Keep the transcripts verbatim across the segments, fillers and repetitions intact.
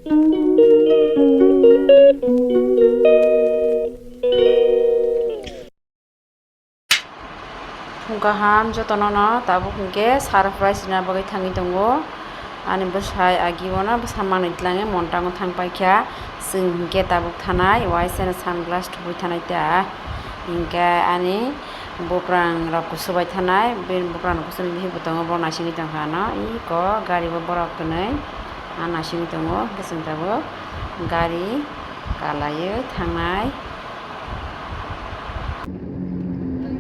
Kaham jotono no tabuk hinkhe surprise rina bagwi thangwi tongo. Ani bwsai agi o no bwsa manwi twlangwi montango thang paikha. Chwng hinkhe tabuk thanai, waisa no sunglass thubui thanai ta. Hinkhe ani buprang rok kusu bai thanai, bini buprang rok kusu ni bisingo tongo, borok naisingwi tongkha ano. Iko gari bo borok kwnwi a naisingwi tongo, hinkhe chwng tabuk gari kalaiwi thangnai.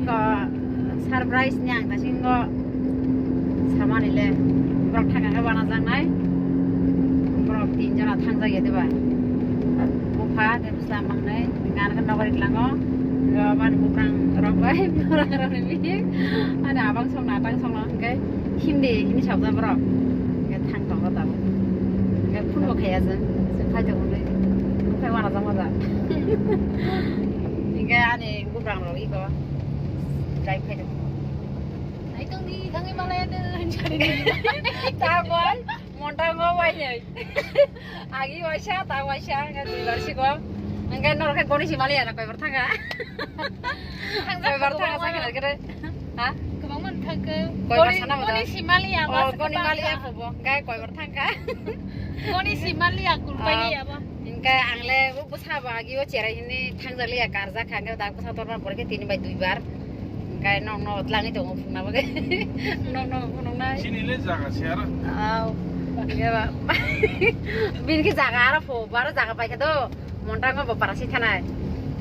Ko surprise ni ang dasingo samani le borok thangkha khe bana jangnai. Borok tin jona thangjak ya diba? Bupha de bwsa mangnai, gan khe nokari tlango. Go bani buprang rok bai, buprang rok ni bihik. Ani abang song na tang song no hingke hindi hini sabda borok. Hingke thang tongo tabuk. Hingke phun bo khaya jeng. Sing phai tongo nai. Phai wana jang waja. Hingke ani buprang rok iko. Drive khai tongo. Ai tong di thangwi malaya de. Tabuk montango wainai. Agi waisa, ta waisa, hingke dui bar sigo. Hingke norok khe goni simali ya, koibar thangkha. Koibar thangkha, sakhe kere. Ha? Kwbangma thangkha. Koibar sana mada. Goni simali ya, oh, goni mali ya, phobo. Hingke koibar thangkha. Goni simali ya, kulpai ya ba. Hingke ang le bwsa ba agi o cherai hini thangjak liya, karjak kha, hingke dak bwsa torma pore khe tini bai dui bar. Hingke nok no tlangwi tongo phungna bagwi. Nok no phunuknai. Chini le jaga se aro. Au. Hingke ba. Bini khe jaga aro pho, baro jaga paikha do. Montango bo parasi thanai.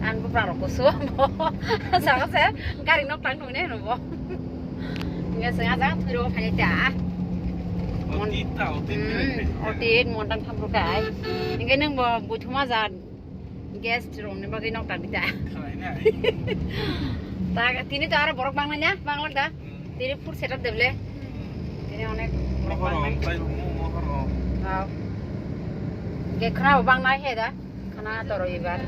Ang buprang rok kusu. Jaga se gari nok tang thungnai hwno bo. Hingke se ajak thwiro phai ta. Oti ta, oti. Hmm, oti montang thamro kai. Hingke nang bo buthuma ja. Guest rokni bagwi nok tangdi ta. Khlainai. Ta, tini to aro borok bangnai na, banglak da? Hmm. Tini food setup deble. Hmm. Tini onek borok bangnai. Mohoro, tai mo-, mohoro. Wow. Ge khana bo bangnai he da? Khana toro ibar.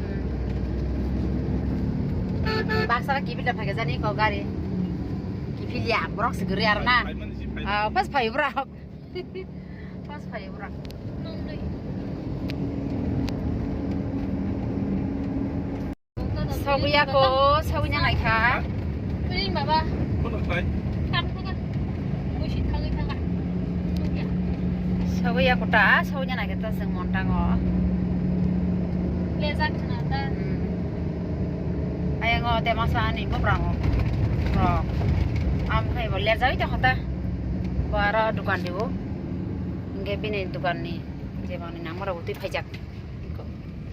Hmm. Baksa kiphil da phage jani ko gari. Kiphil ya, borok sigiri arna. Phai mani si phai. Ah, pas phai borok. Pas phai borok. Sogwi ya ko, sogwi nang ai kha. Ring baba. Kono khai? Tam thaka. Busi thangwi thaka. Sogwi ya ko ta, sogwi nang ai kha ta chwng montango. Lejak khna ta. Hmm. Ayango Demasa ni bobrango. Bro. Am khai bo lejak ta khata. Bo aro dukan dibo. Hingke bini dukanni jemani number bo twi phaijak.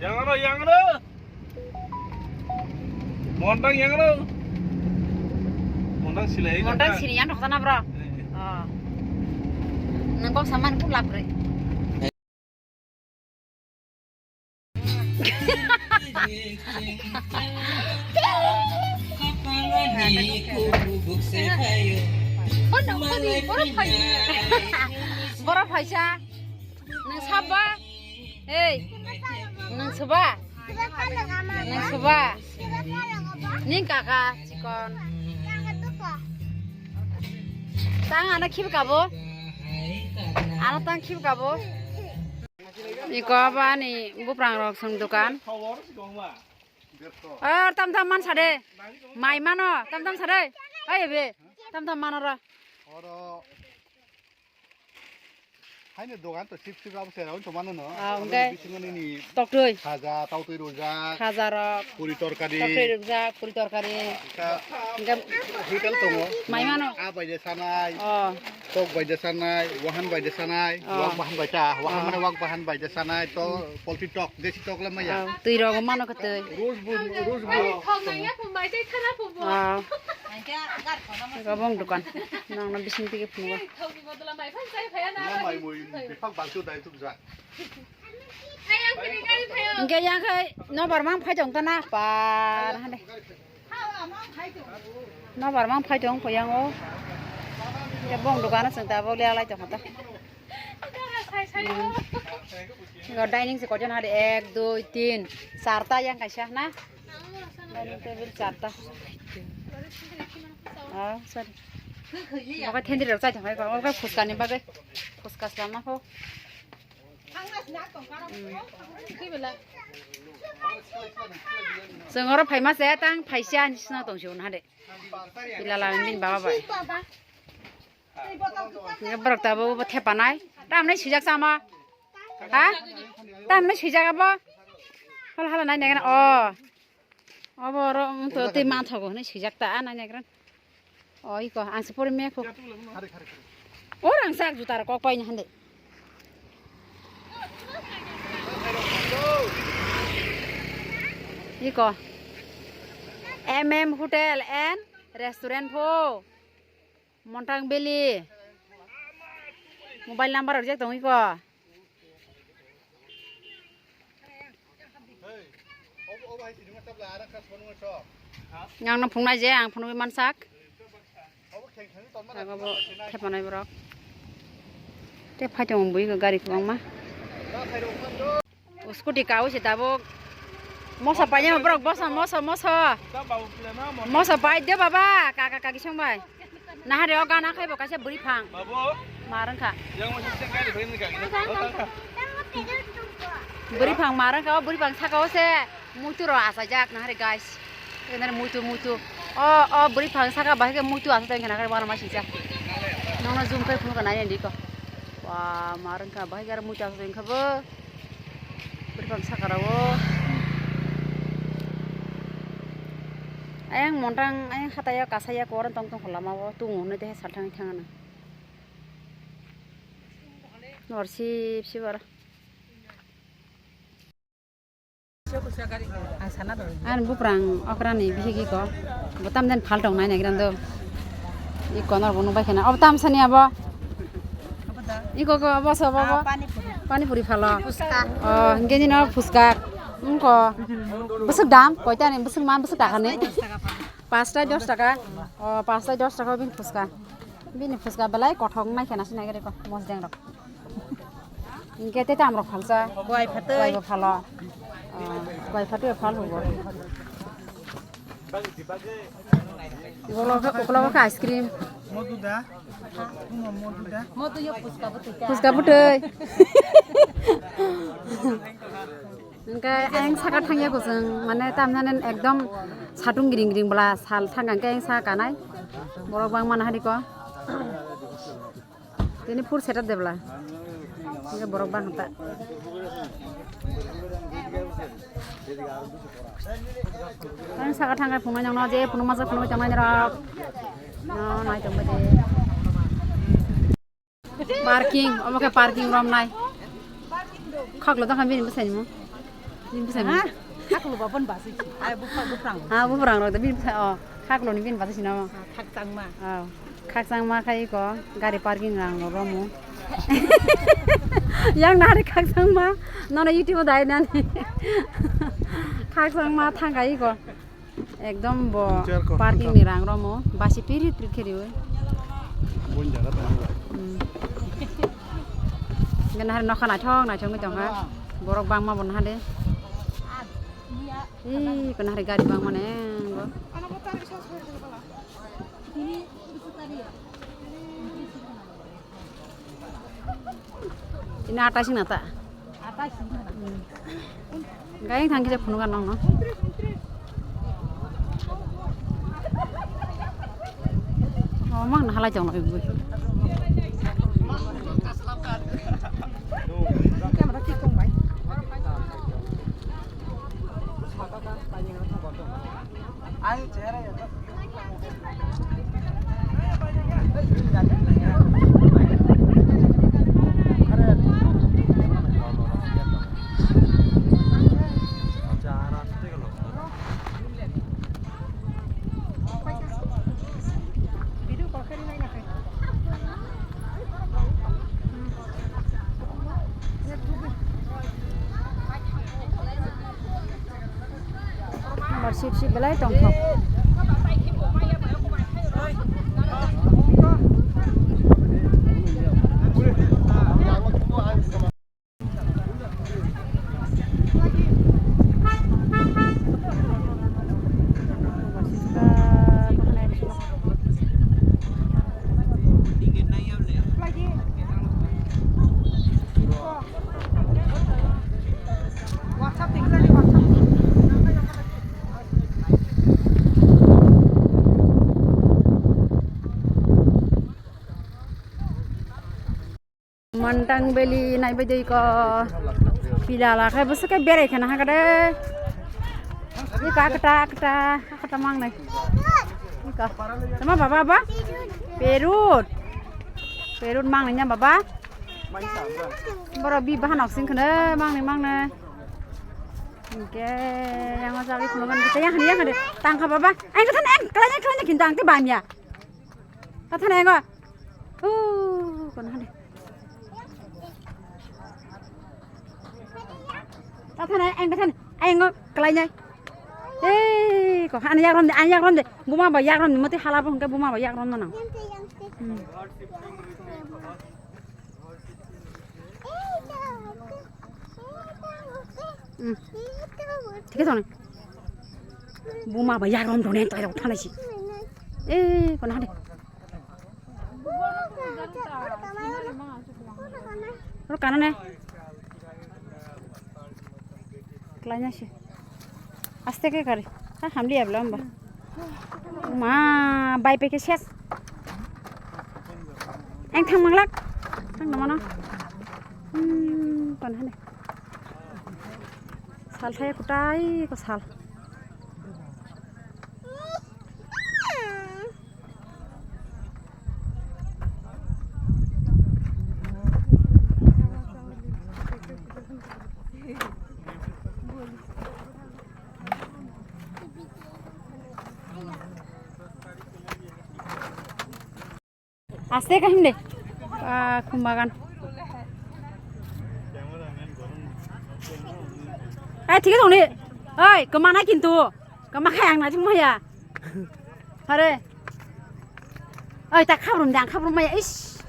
Yang ano, yang ano. Montang yang ano. Montang silai. Montang sini yang dokta na, bro. Eh. Oh. Nang kok saman pun lapre. Borok phaisa. Nang saba. Hey. Nang saba. Nang saba. Ning kaka chikon. Tang ana khibka bo. Ana tang khibka bo. Iko bani buprang rok song dukan. Ar tam tam man sade. Mai mano, tam tam sade. Ai be, tam tam mano ra. Oro. Haino dogan to sip sip abo sera to mano no. Ah, abo hwnkhe bisingoni ni toktwi. Khaja, tautwi rujak. Khaja rok. Puri torkari. Toktwi rujak, puri torkari. Ka hwnkhe hotel tongo. Mai mano. A baide sanai. Oh. Tok baide sanai, wahan baide sanai, oh. Wak bahan baita, wahan oh. Mane wak bahan baide sanai, to poultry tok, desi tok le maya. Oh, twi rogo mano khe twi. Rose bu, rose bu. Oh. Gabong dukan. Nang na bising tike phungo. Mai mui, befak balsu dai tuk ja. Hingke yang khai no barmang phai tong tana par hande. No barmang phai tong poyang o. Ya bong dogano seng ta bo le alai tong ta. Hmm. Yo dining se kojon hade ek, dui, tin, charta yang kaisa na. Dining table charta. Ah, sorry. Mokai thendi rok chai thang khai ko, mokai phuska ni bagwi. Phuska slam na ko. Chwng oro phaima se tang phaisa hinwi swnam tong sio na de. Pila la bini baba bai. Borok tabuk bo thepanai. Tamni swijak sama. Ha? Tamni swijak abo. Hala hala nai nai o. Obo oro wngto tei manthogo hinwi swijak ta, a nai naigra. O iko, ang se pori mekho. O rang sak juta rok kok paina hande. Iko. M M Hotel and Restaurant pho. Montang Valley. Mobile number rok je tong iko. Yang no phungnai je, ang phunugwi mansak. Ang abo thepanai borok. Te phai tongo bui gari kwbangma. O scooty ka o se tabuk. Moso painai borok, boso, moso, moso. Moso pai de baba, kaka kaki song bai. Nahari o gana khai bo kaisa bwrwi phang. Babu. Mar wngkha. Yang masih sen kali beri ni kali. Bwrwi phang mar wngkha, o bwrwi phang saka o se muitu rok asajak nahari guys. Enar muitu muitu. O, o bwrwi phang saka bahai khe muitu asajak wngkha nahari wana masingcha. Nongno zoom khai phunukha nai di ko. Wa mar wngkha bahai khe muitu asajak wngkha bo. Bwrwi phang saka rok o. Ayang montang, ayang hataya kasaya koran tong tong kho lama o, tungo hwnwi tei salthangwi thang ano. Nor sip sip aro. Ani buprang okrani bihik iko. Bo tam den phal tong nai nai gran do. Iko nor bo nung bai khana. Obo tam sani abo. Iko ko abo so abo. Pani puri phalo. O, hingke ni no phuska. Wngko. Bwswk dam? Koita ni bwswk man bwswk taka ni? Pasta dos taka. O, pasta dos taka bini phuska. Bini phuska belai kothok nai khena sinai gari ko mosdeng rok. Hingke tei tam rok phalsa. Kuai phatwi. Kuai bo phalo. O, kuai phatwi phal hugo. Ukologo khe, ukologo khe ice cream. Modu da. Modu yo phuska bwtwi. Phuska bwtwi. Hingke ayang saka thangya kuchung, mane tamjani ekdom satung gring gring bwla sal thangkha hingke ayang saka kanai. Borok bangma nahari ko. Tini phur setat de bwla. Hingke borok bang ta. Ang saka thangkai phunuknai nangno je phunukma je phunukgwi tongnai norok. No, nai tongbai de. Parking, omo khe parking romnai. Khaklo tongkha bini bwsaini mo. Bini bwsaini mo. Ha? Khaklo babon basui si. Ai bupha buprang. Ha, buprang rok de bini bwsai, oh. Khaklo ni bini bwsai sino. Ha, khakchangma. Oh. Khakchangma khai ko gari parking rang ro romo. Yang nari khakchangma nono YouTube dai nani. Khakchangma thangkai ko. Ekdom bo parking ni rang romo basi pirit pirit kheri oi. Bon jaga tong. Hmm. Gana hari nokha naithok naithok ni tongha. Borok bangma bo naha de. Ih, kena hari gari bang mane, bo. Ini atai sing nata. Atai sing nata. Hmm. Gayeng thang kisa phunukha nongno. Oh, mang na halai jong no ibu. Camera kik tong bai. Nomor sip sip belai tongthok. Tang beli nai bai dei ko. Pila la khai bwswk khe berai khana ha kade. Iko akta akta akta mang nai. Iko. Tama baba ba? Perut. Perut mang nai nya baba. Boro bi bahan oksing khana mang nai mang nai. Oke, yang mau cari khulungan kita yang hari yang ada. Tangkap baba. Ayo kita naik, kelanya kelanya kintu angti bamya. Tathana engo. Uh, kono hade. Tathana eng tathana engo kelainai. Eh, ko han yak rom de, an yak rom de. Buma ba yak rom de, mati hala bo hingke buma ba yak rom nang. Hmm. Hmm. Thik ase, buma ba yak rom done, tai rok thanai si. Eh, kono hade. Ro kana ne. Klanya si. Aste ke kare. Ha, hamli abla amba. Ma, bai peke ses. Eng thang manglak. Thang na mano. Hmm, kono hade. Sal thaya kutai ko sal. Aste kahim de. Ah, khum bagan. Eh, thik ase ni. Oi, kemana kintu? Kema khai ang na thung maya. Hare. Oi, ta khabrum de, ang khabrum maya. Ish.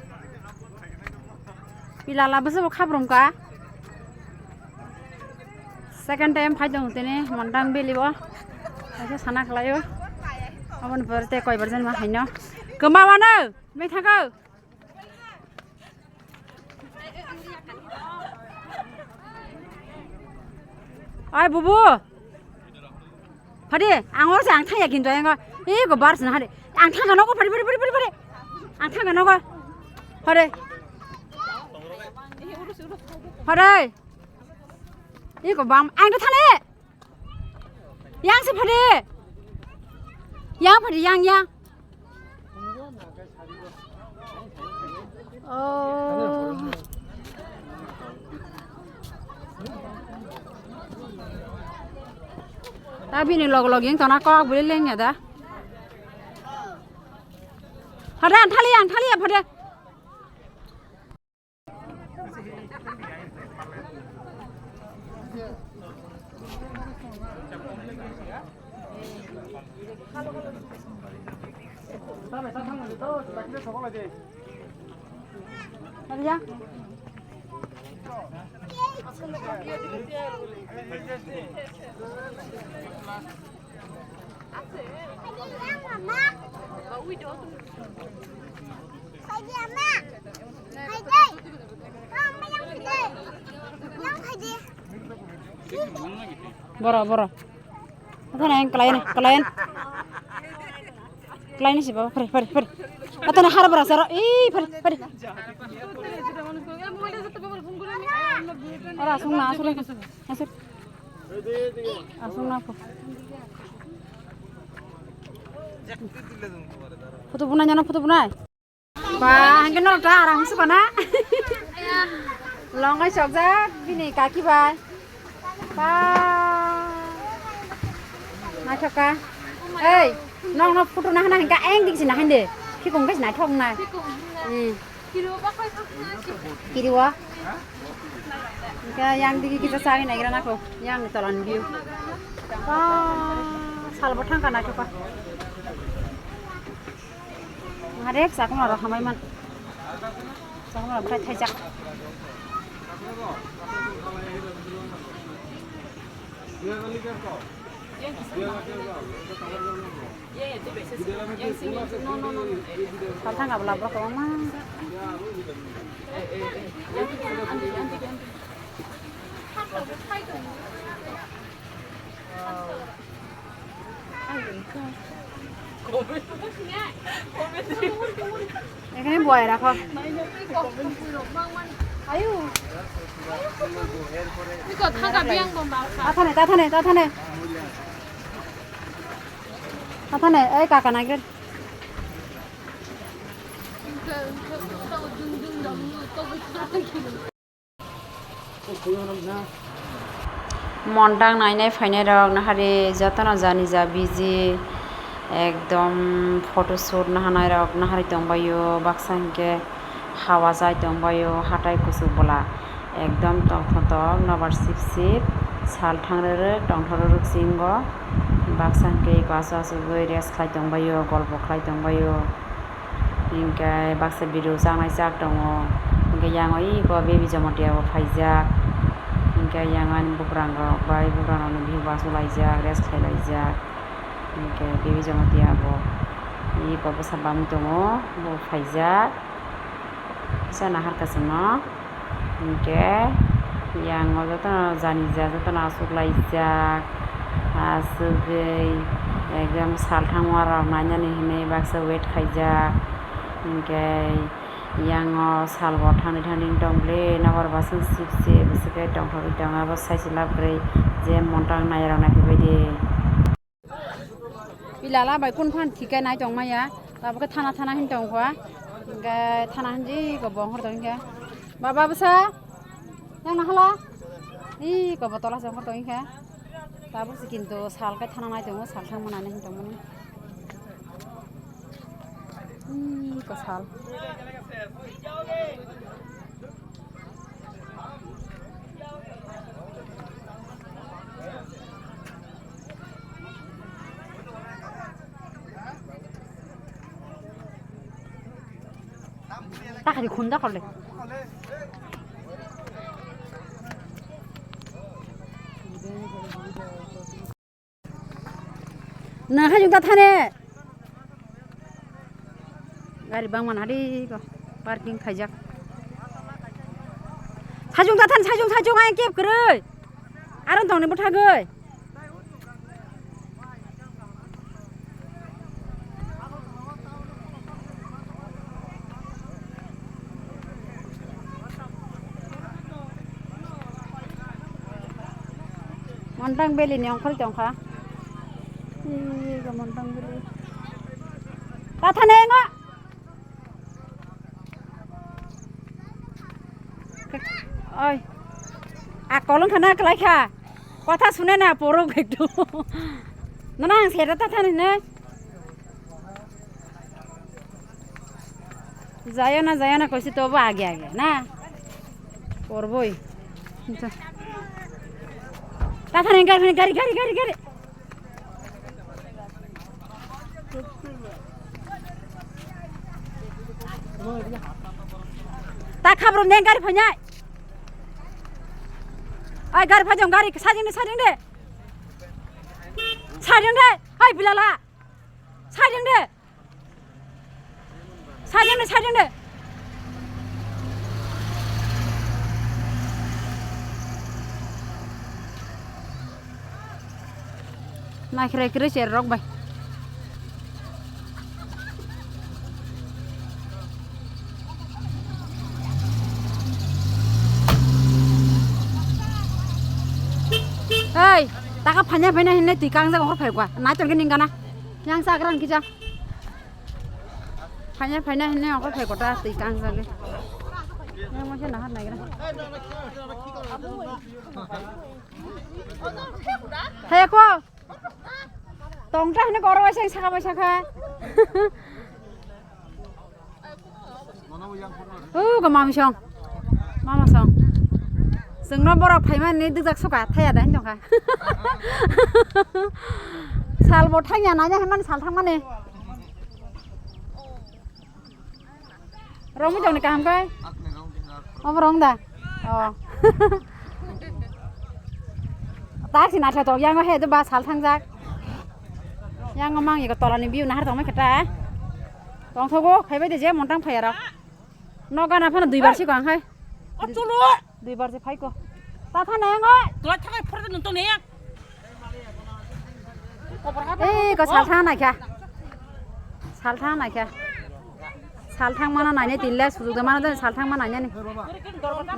Pilala bwswk bo khabrum ka. Second time phai tong tini Montang Valley o. Kaisa sana khlaio. Aboni pore te koi bar jan ma haino. Kema mano, mai thango. Ai bubu. Phadi, ang oro se ang thangya kintu ang e go bar sna hade. Ang thangka nogo phadi phadi phadi phadi phadi. Ang thangka nogo. Phadi. Phadi. Iko bam ang da thane. Yang se phade. Yang phade yang yang. Oh. Tabini log log yang tona kok beli leng ya da. Phade ang thali ang thali ya phade. Boro, boro. Athana yang kelayan, kelayan. Kelayan si baba, pare, pare, pare. Athana har boro saro, ih, pare, pare. Ora, sung na, asur, asur. Asung na pho. Photo bunai jana photo bunai. Ba, hangke norok ta arang su kana. Longai sokjak bini kaki bai. Ba. Naithok ka. Ei, nong no photo na hana hingka eng dik si na hande. Khikung ke si naithok nai. Hmm. Kiriwo. Hingke yang digi kisa sagi naigra nako. Yang tolan view. Ba, salbo thangka naithoka. Harep sakma ro hamai man. Sakma ro thai thai jak. Salthang abla borok kwbangma. Ekhane buai rakho. Ayo. Iko thangka biyang bomba. Tathane, tathane, tathane. Tathane, ei kaka nagir. Montang nainai phainai rok nahari jotono jani ja busy, ekdom photo shoot nahanai rok nahari tongbaio, baksa hinkhe hawa chai tongbaio, hatai kuchuk bola ekdom tongthotok nobar sip sip, sal thang rwrwk tongthok rwrwk singo, baksa hinkhe eko aswk aswk gwi rest khlai tongbaio, golpo khlai tongbaio. Hinkhe baksa video chaknai chak tongo. Hinkhe yang o iko baby Jamatia bo phaijak. Hinkhe yang ani bugrang rok bai bugrang rokni bihik bo achuk laijak, rest khlai laijak. Hinkhe baby Jamatia bo iko bwsa bamwi tongo, bo phaijak. Kisa nahar kwchwngno. Hinkhe yang o jotono jani ja jotono achuk laijak, achugwi ekdam salthangma rok nainani hinwi baksa wait khaijak. Hinkhe yang o sal bo thangni thangni wng tong bwle, nokbar bo aswk sip sip bwswk khe tongthogwi tongo, abo sai se lab kwrwi je montang nai rok naiphaidi. Pilala bai kun phan thik khe nai tong maya. Tabuk khe thana thana hin tong kha. Hinkhe thana hin ji ko bong hor tong kha. Baba bwsa. Yang na hala. Ih, ko botola se hor tong kha. Tabuk se kintu sal khe thana nai tongo, sal thang mani hin tong mani. Ih, ko sal. Takari khunda khorle. Nang hajung ta thane. Gari bangma nadi ko parking khaijak. Sajung ta thane, sajung, sajung, ayang kep kwrwi. Aron tongni bwthagwi. Montang Valley ni ongkhor tongkha. Ih, Montang Valley. Tathane ngo. Oi. A kolong khana kalai kha. Kotha sune na poro bektu. Nana ang sera tathane ne. Jaya na, jaya na, koisi tobo age age na. Porboi. Tathani gari, gari, gari, gari, gari. Ta khabro neng gari phanyai. Ai gari phajong gari sajing de, sajing de. Sajing de. Hai bilala. Sajing de. Sajang de, sajang de. Naikrai krai cher rok bai. Ei, taka phanya phanya hinne twi kangjak hor phai kwa. Nai ton ke ning gana. Yang sagrang kija. Phanya phanya hinne ongkor phai kota twi kang jagwi. Yang ma khe nahar naigra. Thaya ko. Tongta hinne koro waisa saka bai saka. U go mami song. Mama song. Sengno borok phaimani dujak suka thaya da hin tongkha. Sal bo thangya nanya hinmani sal thangmani. Romwi joni kaham kai? Omo rong da? Oh. Tak si naithok tok yang he ba sal thangjak. Yang mang iko tolani view nahar tongmai khata. Tongthogo phaibai de je montang phai aro. No gana phano duibar si ko ang hai. Duibar je phai ko. Ta thana yang oi. Tolai thangai phorda nung tong ne yang. Ei, ko sal thang naikha. Sal thang naikha. Sal thang mano nainai tinle, sujuk da mano jani sal thang mano nainani.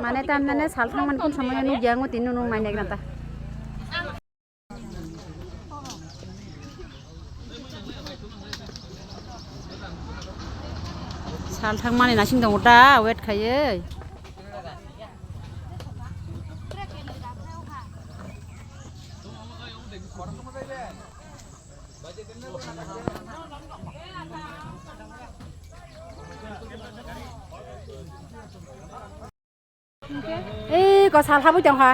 Mane tam mane sal thang mani kun somoy nukya ngo tin nung nainai gana ta. Sal thang mani nasing tongo ta, wait khaiye. Ei ko sal habwi tong kha.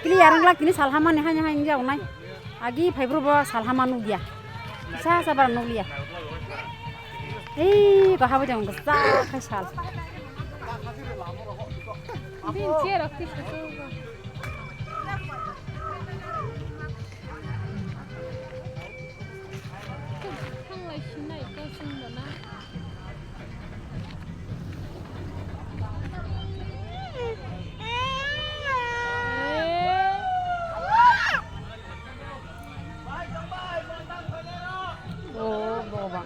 Clear wngla tini sal hamani haino haino wngya wngnai. Agi phai bro bo sal hama nukya. Sa sa bar nukliya. Ei ko habwi tong kha sa khai sal. Din chair rok tisuk. Thanglai sinai ko sung dona. Oh, boba.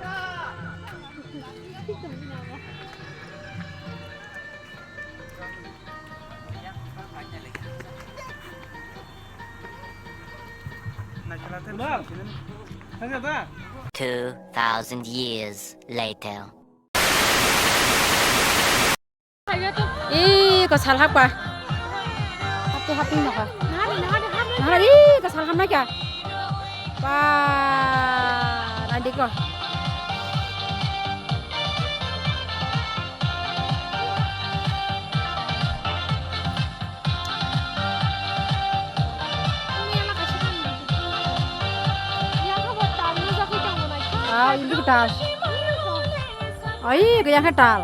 Two thousand years later. Ih, ko sal hapka. Hapte hapte nokha. Nahari, ih, ko sal hamnai kya? Ba, nadi ko. Ah, ini tal. Ai, kaya ke tal.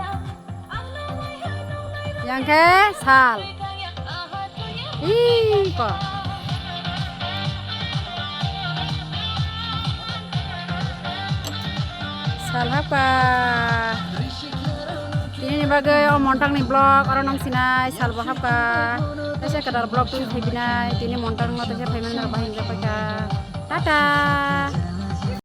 Yang ke sal. Ih, ko. Sal hapka. Tini ni bagwi o montang ni vlog oro nung sinai sal bo hapka. Tese kadar vlog twi thai binai. Tini montang no tese phai mani rok bahai hinjak paikha. Tata.